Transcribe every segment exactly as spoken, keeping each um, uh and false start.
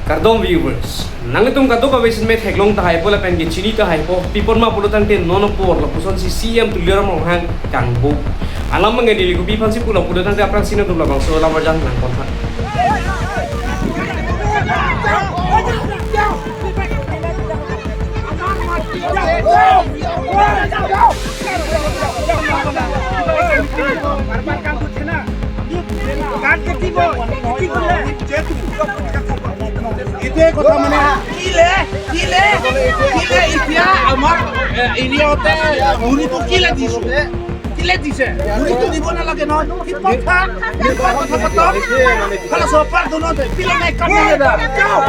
Kardom viewers, nanglitum kadokave sinme theklong tahaipo lapen kechini tahaipo, pi apot ma pulo tangte non apor lapusonsi C M Tuliram Ronghang kangbo. Alam mangedi liku pi aphansi pulo pulo tangte aphrangsi nangtum labangso alam arjan nangkontha. এইটোৱে কথা মানে। কিলে, কিলে, কিলে এতিয়া আমাৰ, এ, এৰিয়াতে ঘূৰিটো কিলে দিছো? কিলে দিছে? ঘূৰিটো দিব নালাগে নহয়। কি কথা? কি কথা পাতক? খালি চৰকাৰ দুনত পিলে নাই কাম নাই দা। যাওক।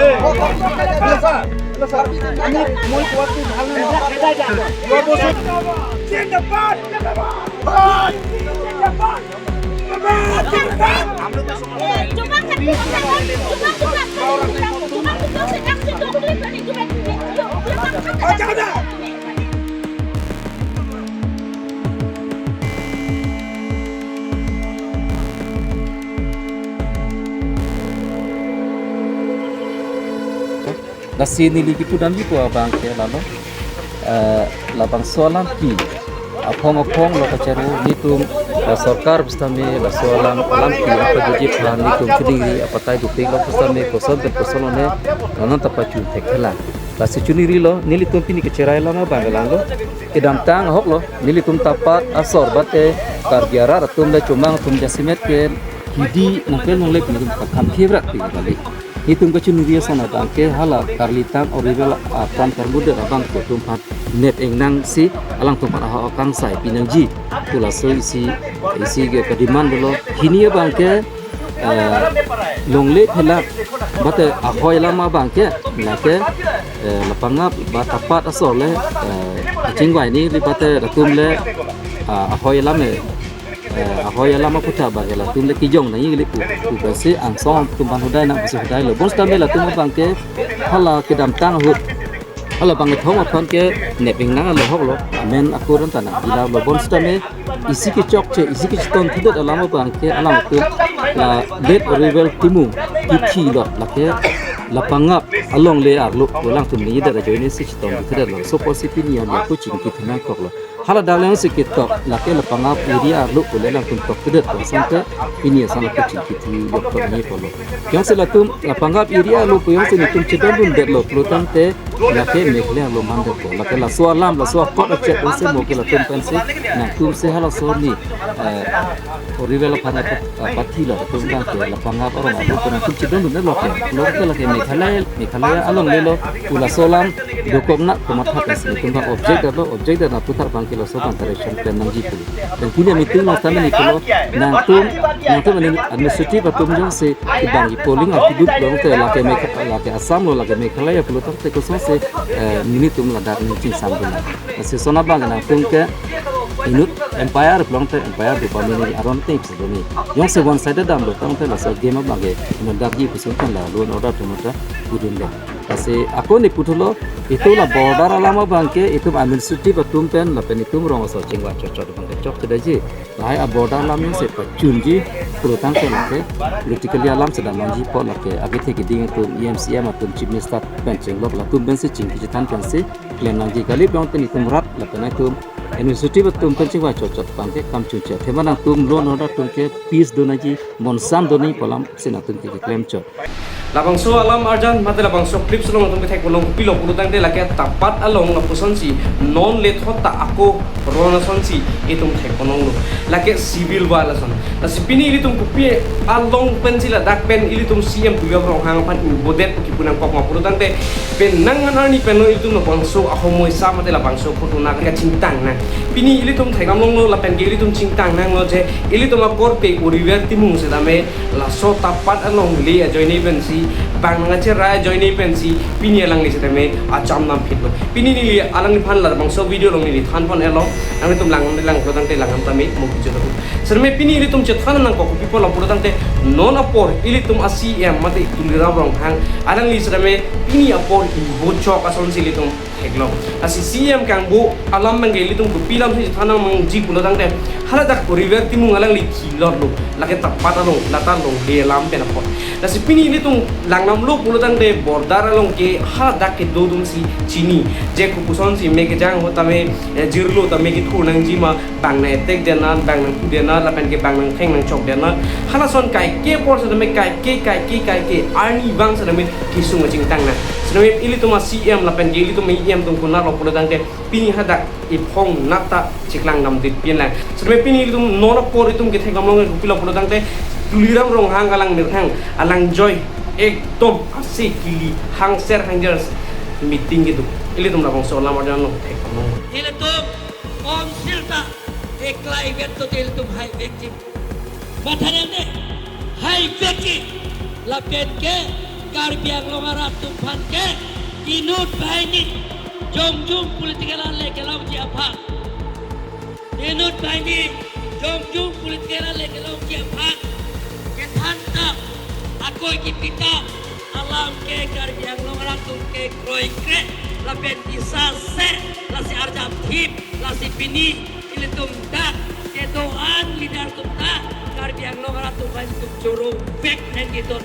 এ, হেল্ল' ছাৰ, হেল্ল' ছাৰ, আমি, মই কোৱাটো ভাল নহয়। যোৱা বছৰ জিন্দাবাদ! জিন্দাবাদ! জিন্দাবাদ! Lasi neli kipudamji pu abang ke lalo, eh, labangso alam ke aphong aphong lo kachero, netum, eh, sorkar pusitame laso alam, alam ke apa jadi phan netum chiningri apatai dopik lo pusitame koson pen koson lone, lanon ta pachun thekthelang. Lasi chiningrilo, nelitum pini kecherai alam abang ke lalo. Kedamtang ahok lo, nelitum Tapat asor bate Karbi arat atum le Chomang atum jasemet ke hidi nangkel nongle netum kakham khevrak pi kali. Netum kachiningri ason abang ke hala karlitang Orivel apran karmudet abang ke atum aphan nep engnangsi alangtum aphan ahok akangsai pinangji pu laso isi, isi ke kademand lo. Hini abang ke, eh, longle phelak bate ahoi alam abang ke lake, eh, Lapangap ba Tapat asor le, eh, kachingvai ni li bate latum le, ah, ahoi alam le, eh, ahoi alam aputhak abang ke latum le kijong nangji kali pu, pu pensi angsong atum aphan hudai nang pensi hudai lo. Bonsitame latum abang ke hala kedamtang ahut hala bangkethom aphan ke nep engnang alo ahok lo, amen akur an ta nangji la lo. Bonsitame isi kechokche, isi kechetongthudet alam abang ke alangtum la late Orivel Timung kithi lo, lake Lapangap alongle arlo pu alangtum ningjedet ajoine si chetongthudet lo. Laso apotsi pini arni ako chingki thu nangkok lo. Hala dak le si ketok, lake Lapangap area arlo pu le alangtum tokthudet lo, asonte pini ason ako chingki thu joktok ni pulo. Jongsi latum Lapangap area arlo pu jongsi netum chedondundetlo pulo tangte lake Meghalaya arlo mandetpo. Lake laso alam, laso akot achek pensi mo ke latum pensi nangtum si halaso ni, eh, Orivel aphan apat, eh, pathi lo, latum abang ke Lapangap arong arlo pu nangtum chedondundetlo ke. Lo ke lake Meghalaya, Meghalaya alongle lo pu laso alam dokok na komat hat pensi netum abang object detlo, object det na aputhak abang ke laso abang correction pen nangji pu. Dan pini meeting nang tame ni pulo, nangtum, nangtum administrative atum jongsi kibang ki polling atum duk long te lake Megha-, lake Assam lo, lake Meghalaya pulo tangte kosonsi, eh, netum ladak ning chingsam dun. Lasi lason abang nangtum ke inut umpire pulo tangte umpire do pamini aron te ipsi doni. Jongsi one sided damlo tangte laso game abang ke inut darji pusi kan la law and order atum ta kudun dam. Lasi ako ne puthulo, itum la border alam abang ke itum administrative atum pen lapen itum rong asor chingvai chotchot abang ke chokche daji. Lahai a border alam jongsi pachunji pulo tangte lake politically alam si damnangji apot lake akethe keding atum, E M, C M atum, Chief Minister pen chenglok latum pensi chingki chethan pensi klem nangji kali. Pi tangte netum rat lapen netum administrative atum pen chingvai chotchot abang ke kam chunche. Athema nangtum law and order atum ke peace do nangji, bonsam do nangji pu alam si nangtum ke keklem chot. Labangso alam arjan mate labangso clips along atum kethek ponlong kopilo pulo tangte lake Tapat along lapusonsi non le thot ta ako ron asonsi itum thek ponlonglo. Lake civil war ason. Lasi pini ilitum kopi along pensi ladak pen ilitum C M Tuliram Ronghang aphan inbodet pu kipu nangkok ma pulo tangte penang an arni pen lo ilitum labangso ahomoisa mate labangso photo na kachingtang nang. Pini ilitum thekdam longlo lapen ke ilitum chingtang nanglo je ilitum akorte Orivel Timung setame laso Tapat alongle ajoine pensi, bang nangkacherai ajoine pensi, pini alangli setame acham nam phitlo. Pini neli alangliphan labangso video along neli than pon-etlo, nanglitum lang lang pulo tangte lang tame mo kijo. Sitame pini ilitum chethan nangkok kopi pulo pulo tangte non apor ilitum a-C E M mate Tuliram Ronghang alangli sitame pini apor ibochok asonsi ilitum theklong. Lasi C E M kangbo alam abangke ilitum kopi alamsi chethan nangji pulo tangte haladak River Timung alangli thilotlo, lake tapat along, lata longle alam pen apot. Lasi pini ilitum langdamlo pulo tangte border along ke haladak kedo atumsi chini. Je kopusonsi me kejang ho tame, eh, jirlo tame kethur nangji ma, bang nang-attack det nang, bang nangpu det nang, lapen ke bang nangtheng nangchok det nang. Halason kaike apor sitame kaike, kaike, kaike arnivang sitame kesung kachingthang nang. Sitame ilitum a-C E M lapen ke ilitum a-E M atum konatlo pulo tangte pini hadak iphong nata chiklang damdet pinlang. Sitame pini ilitum non apor itum ketheklong long kopilo pulo tangte Tuliram Ronghang alang mirthang alang joi ekdom ase kili hangser hangser meeting kedo. Ilitum labangso alam arjan long theklong long. Ilitum council ta eklai vet to ilitum haivekji. Mathanem ne haivekji lapen ke Karbi Anglong arat atum aphan ke inut banghini jongjung political ale kelongji aphan. Inut banghini jongjung political ale kelongji aphan kethan ta akoi kipita alam ke Karbi Anglong arat atum ke kroikre lapen isase lasi arjap thip lasi pini ilitum dak kedo-an leader atum ta Karbi Anglong arat atum bai ilitum choro vek nangji don.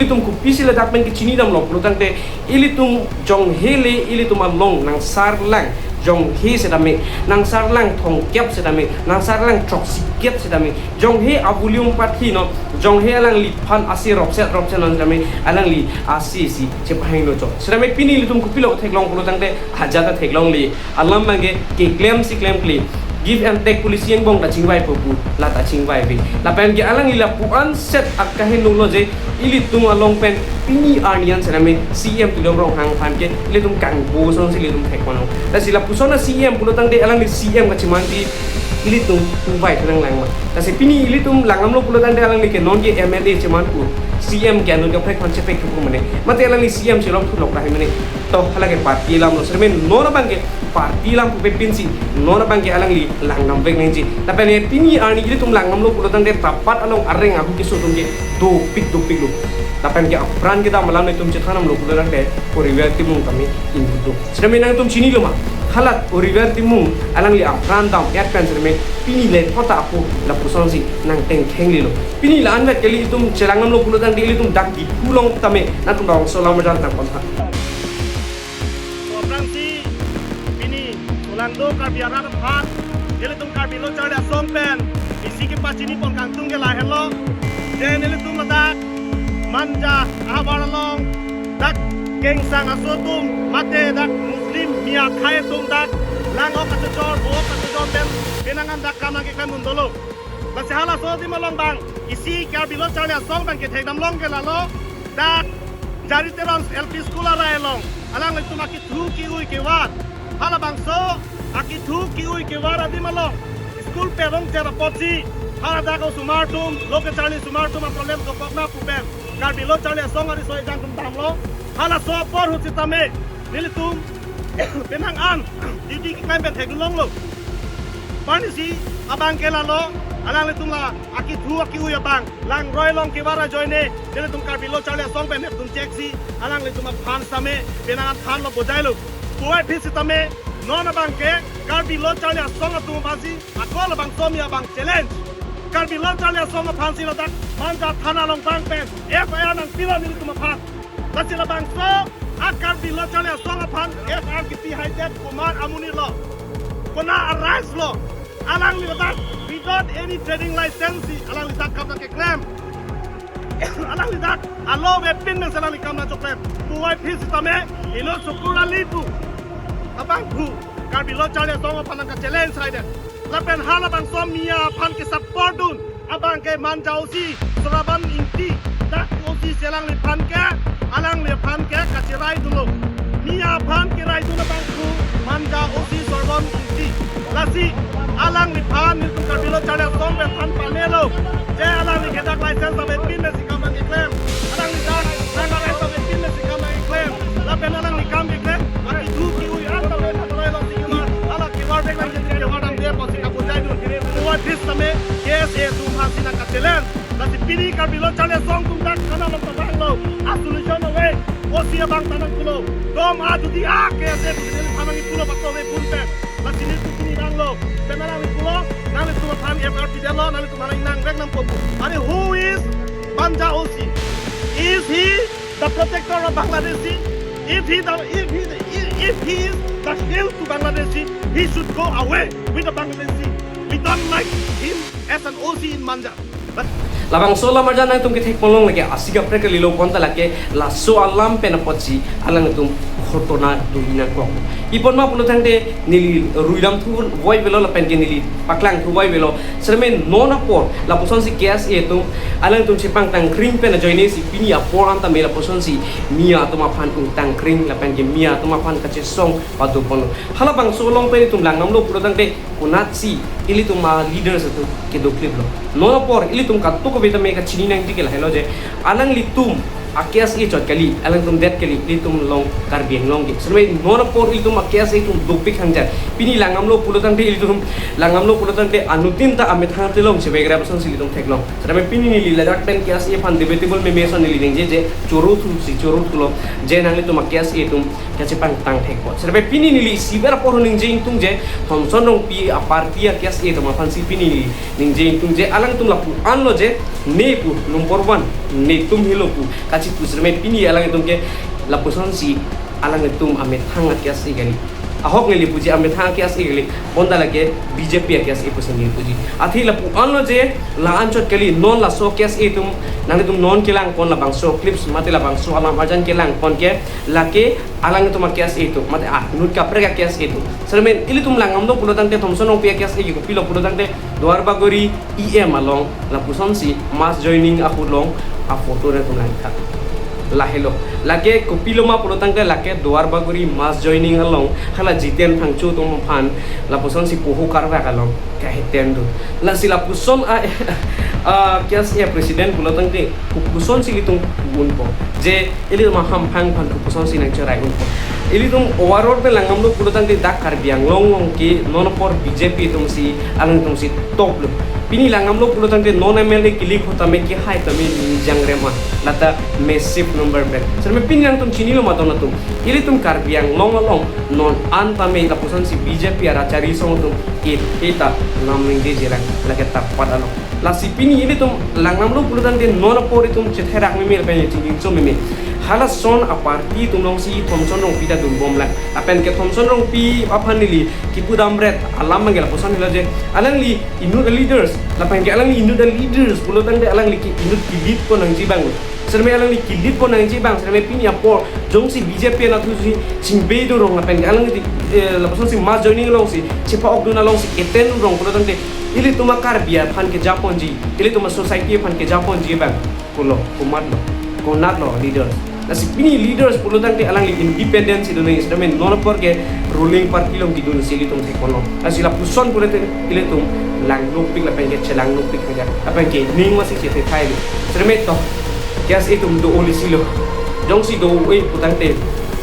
Ilitum kopisi ladak pen kechini damlo pulo tangte ilitum jonghe le ilitum along nangsarlang jonghe sitame, nangsarlang thomkep sitame, nangsarlang throksi kep sitame, jonghe abulium pathi non, jonghe alangliphan ase ropset ropset non sitame alangli ase si chepahinglo chok. Sitame pini ilitum kopilo theklong pulo tangte ajat ta theklongle. Alam abangke keklemsi klemkle. Give and take policy angbong ta chingvaipo pu, lata chingvaive. Lapen ke alangli lapu-an set akaheno lo je ilitum along pen pini arni an sitame C E M Tuliram Ronghang aphan ke ilitum kangbo asonsi ilitum thek mano. Lasi lapuson a-C E M pulo tangte alangli C E M kachemanji ilitum uvai thunang lang ma. Lasi pini ilitum langdamlo pulo tangte alangli ke non ke M L A chemanpo, C E M ke anut kaprek aphan chepek thupo mane. Mate alangli C E M chelong thulok rahi mane. To halake party alam lo sitame non abangke party alam pupe pinsi non abangke alangli langdam vek nangji. Lapen pini arni ilitum langdamlo pulo tangte tapat along areng ahu keso atum ke dopik dopiklo. Lapen ke apran kedam alam itum chethan damlo pulo tangte River Timung kami inut do. Sitame nangtum chinilo ma, halat River Timung alangli apran dam-et pen sitame pini le thota apo lapusonsi nangtengthenglelo. Pini la-anvet kali itum chelangdamlo pulo tangte ilitum dak Diphu along tame nangtum bangso alam arjan tangpon tha. So aphrangsi pini solangdo Karbi arat aphan ilitum Karbi Lo Charli Asong pen isi kepachinipon kangtung ke lahenlo. Je ilitum ladak Manja ahavar along dak kengsang aso atum mate dak Muslim Miya akhei atum dak lang-ok kachojor, bo-ok kachojor pen penang an dak kam nangkeklem dun dolo. Lasi halaso adim along bang isi Karbi Lo Charli Asong bang kethekdam long ke lalo, dak Jari Teron L P School arai along alanglitum akithu ki-ui kevar. Halabangso akithu ki-ui kevar adim along school perong cher apotsi haladak osomar atum, lo kecharli osomar atum a-problem dokok na pu pen Karbi Lo Charli Asong ariso ejang atum damlo. Halaso apor ahut sitame nelitum penang an duty keklem pen thekdun longlo. Panisi abang ke lalo, alanglitum la akithu aki-ui abang langroi along kevar ajoine nelitum Karbi Lo Charli Asong pen nepdun cheksi alanglitum aphan sitame penang an thanlo, bojailo. Puvoiphit sitame non abang ke Karbi Lo Charli Asong atum aphansi ako labangso Miya abang challenge. Karbi Lo Charli Asong aphansi ladak Manja thana along bang pen F I R nangpilo nelitum aphan. Lasi labangso a-Karbi Lo Charli Asong aphan F I R kipi haidet komat amonit lo, konat a-rights lo? Alangli ladak without any trading license si alangli dak kam nangkeklem. Alangli dak alo avepin pen si alangli kam nangchoklem. Puvoiphit sitame inut Sukur Ali pu abangphu Karbi Lo Charli Asong aphan nangka-challenge haidet. Lapen halabangso Miya aphan ke-support dun abang ke Manja O C Sravan Ingti, dak O C si alangliphan ke, alangliphan ke kacherai dunlo. Miya aphan kerai dun abangphu Manja O C Sravan Ingti. Lasi alangliphan nelitum Karbi Lo Charli Asong pen than panelo. Je alangli ke dak license avepin pensi kam nangkeklem. Alangli dak nang-arrest avepin pensi kam nangkeklem. Lapen alangli kam keklem akithu ki-ui an tame nangkrai longsi kevar, hala kevar vek nangji kevar damde pusi kabujai dun. Puvoiphit sitame K Sina kachelen, lasi pini Karbi Lo Charli Asong atum dak thana along ta vanglo, a solution ave, O C abang ta nangpulo, doma jodi a K S A president aphan nangpulo pato ave pun pen, lasi nelitum pini vanglo, pen nangpulo, nanglitum aphan F R P detlo, nanglitum aphan nang vek nangpo pu. Are who is Manja O C? Is he the protector of Bangladeshi? If he the, if he the, if he is the shield to Bangladeshi, he should go away with the Bangladeshi. We don't like him as an O C in Manja. But labangso alam arjan nangtum kethek ponlong lake, asi kaprek kalilo, bonta lake laso alam pen apotsi alangtum khotona dui nangkok. Pi apot ma pulo tangte neli ruidam thu voi avelo lapen ke neli paklang thu voi avelo. Sirme non apor lapusonsi K S A atum alangtum chepangtangkring pen ajoinesi pini apor an tame lapusonsi Miya atum aphan ingtangkring lapen ke Miya atum aphan kachesong pado ponlo. Halabangso along pen itum langdamlo pulo tangte konatsi ilitum a leaders atum kedo kliplo. Non apor ilitum kadokave tame kachini nangji ke lahelo je alanglitum a K S A chot kali, alangtum det kali, ilitum along Karbi Anglong ke. Sirme non apor ilitum a K S A atum dopik hangjan. Pini langdamlo pulo tangte ilitum langdamlo pulo tangte anuttin ta amethang telong chevek rap asonsi ilitum theklong. Sirme pini neli ladak pen K S A aphan debatable meme ason neli ningjeje, choro thu si choro thulo je nanglitum a K S A atum kachepangtang thekpo. Sirme pini neli siber apor ningje ingtung je Thomson Rongpi a party a K S A atum aphansi pini neli ningje ingtung je alangtum lapu-anlo je ne pu number one netum helo pu kachipu. Sirme pini alangtum ke lapusonsi alangtum amethang a K S A kali. Ahok neli puji amethang a K S A kali, bonta lake B J P a K S A pusi neli puji. Athe lapu-anlo je la-an chot kali, non laso K S A atum nanglitum non kelang pon labangso clips mate labangso alam arjan kelang pon ke lake alangtum a K S A atum mate anut kaprek a K S A atum. Sirme ilitum langdamlo pulo tangte Thomson Rongpi a K S A ke kopilo pulo tangte Duar Bagori E M along lapusonsi mass joining ahut along a photo nangtum langtha. Lahelo. Lake kopilo ma pulo tangte lake Duar Bagori mass joining along hala Jiten Phangcho atum aphan lapusonsi poho karvak along kahetem do. Lasi lapuson a, a K S A president pulo tangte kopuson si ilitum pu-unpo je ilitum ahamphang aphan kopusonsi nangcherai unpo. Ilitum overall pen langdamlo pulo tangte dak Karbi Anglong along ke non apor B J P atumsi alangtumsi toplo. Pini langdamlo pulo tangte non M L A kilik ho tame kehai tame ningjangrem an lata massive number pen. Sirme pini nangtum chinilo ma don atum. Ilitum Karbi Anglong along non an tame lapusonsi B J P a rachari asong atum e eta nam ningjeje lang lake tapat along. Lasi pini ilitum langdamlo pulo tangte non apor itum chetherak meme lapen chingchingso meme. Halason a party atum alongsi Thomson Rongpi ta dunbom lang. Lapen ke Thomson Rongpi aphan neli kipudamret alam abang ke lapuson helo je alangli inut a leaders, lapen ke alangli inut a leaders pulo tangte alangli ke inut ke-lead pon nangji abang. Sirme alangli ke-lead pon nangji abang, sirme pini apor jongsi B J P anatthu si chingbe dorong lapen ke alangli, eh, lapusonsi mass joining alongsi chepa-ok dun alongsi attend dorong pulo tangte ilitum a Karbi aphan keja ponji, ilitum a society aphan keja ponji abang. Pulo, komatlo, konatlo leaders. Lasi pini leaders pulo tangte alangli independent si dun nangji, sirme non apor ke ruling party along kedunsi ilitum thek ponlo. Lasi lapuson pulote ilitum langnopik lapen ke chelangnopik aja. Lapen ke ning masi chethe thai lo. Sirme to K S A atum do-o lisi lo. Jongsi do-o-e pu tangte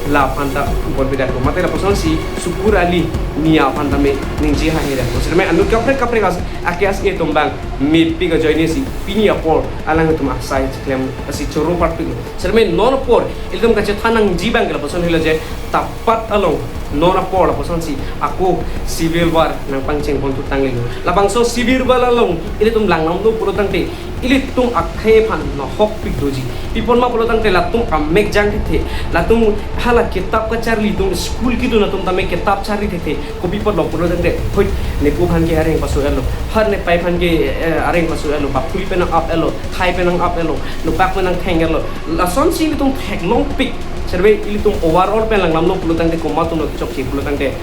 la aphan ta pon pidak lo. Mate lapusonsi Sukur Ali Miya aphan tame ningje haihe dak lo. Sirme anut kaprek kaprek as a K S A atum abang mepik ajoinesi pini apor alangtum aksai chiklem asi choro parpik lo. Sirme non apor ilitum kachethan nangji abang ke lapuson helo je tapat along non apor lapusonsi ako civil war nangpangcheng pon thutang lilo. Labangso civil war along ilitum langdamlo pulo tangte ilitum akhei aphan nahokpik doji. Pi apot ma pulo tangte latum amek jang thethe. Latum hala kitap kacharli atum school kedun atum tame kitap charli thethe. Kopi apotlo pulo tangte, hoi, nepo aphan ke areng paso-etlo. Har nepei aphan ke, eh, areng paso-etlo. Baphui pen nang-ap-etlo. Thai pen nang-ap-etlo. Nopak pen nangtheng-etlo. Lasonsi ilitum theklongpik. Sirme ilitum overall pen langdamlo pulo tangte komat atum lo chokche pulo tangte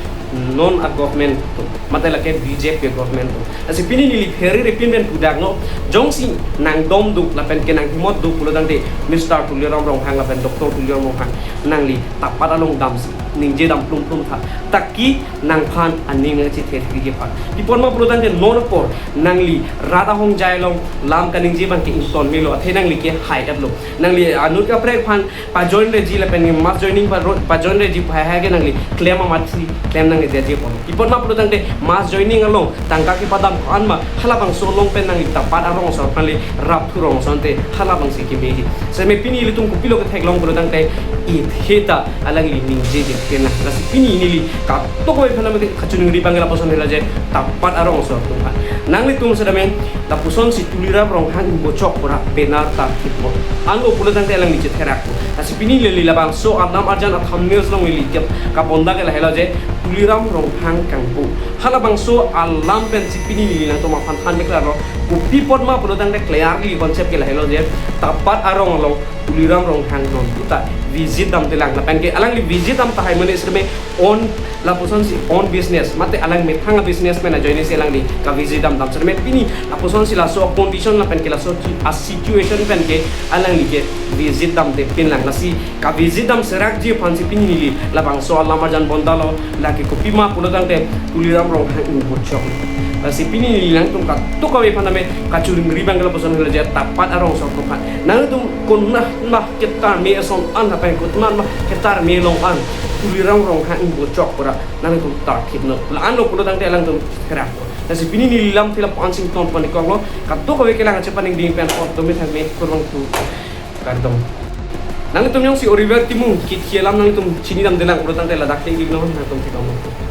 non a government atum. Mate lake B J P government atum. Lasi pini neli pherere pin pen pudak lo, jongsi nangdom do lapen ke nanghimot do pulo tangte Mister Tuliram Ronghang lapen Doctor Tuliram Ronghang nangli tapat along damsi ningje dam plum plum tha. Taki nangphan aning nangchethe thekji aphan. Pi apot ma pulo tangte non apor nangli rat ahongjai along lam kaningje abang ke ington melo, athe nangli ke hai-etlo. Nangli anut kaprek aphan pa join reji lapen mass joining pa ro-, pa join reji pa hai ke nangli klem amatsi klem nangji apot. Pi apot ma pulo tangte mass joining along tangka kepadam ko-an ma, halabangso along pen nangli tapat arong asor aphan le rapthu rong asonte halabangsi kemeji. Seme pini ilitum kopilo ketheklong pulo tangte, ithe ta alangli ningjeje kena. Lasi pini neli kadokave aphan name kachoningri abang ke lapuson helo je, tapat arong asor atum aphan. Nanglitum sedang lapuson si Tuliram Ronghang ingbochok pura banner ta thipmo. Anlo pulo tangte alangli chetherak. Lasi pini neli labangso alam arjan a-thumbnails along neli kap kabonda ke lahelo je, Tuliram Ronghang kangpu. Halabangso alam pensi pini neli nangtum aphan than deklarlo. Kopi apot ma pulo tangte clearly concept ke lahelo je, tapat arong along Tuliram Ronghang non puta visit damtelang. Lapen ke alangli visit dam tahai mane seme on lapuson si on business, mate alang methang a-business pen ajoine si alangli ka-visit damdam. Seme pini lapuson si laso condition lapen ke laso a-situation pen ke alangli ke visit damde pinlang. Lasi ka-visit dam serakji aphansi pini neli labangso alam arjan bondalo. Lake kopi ma pulo tangte Tuliram Ronghang ingbochok. Lasi pini neli nangtum kadokave aphan name kachoningri abang ke lapuson helo je, tapat arong asor atum aphan. Nangtum konat ma ketar me ason an lapen konat ma ketar me along an Tuliram Ronghang ingbochok pura nangtum ta thipnon. La-anlo pulo tangte alangtum therak. Lasi pini neli lamthe lapu-an si ingtonpon-iklo. Kadokave kelang achepaningding pen otdome thangme, kurvangthu kardom. Nangtum jongsi Oliver Timung kithi alam nangtum chini damdelang pulo tangte ladak ke iknon, nangtum thekdamnon.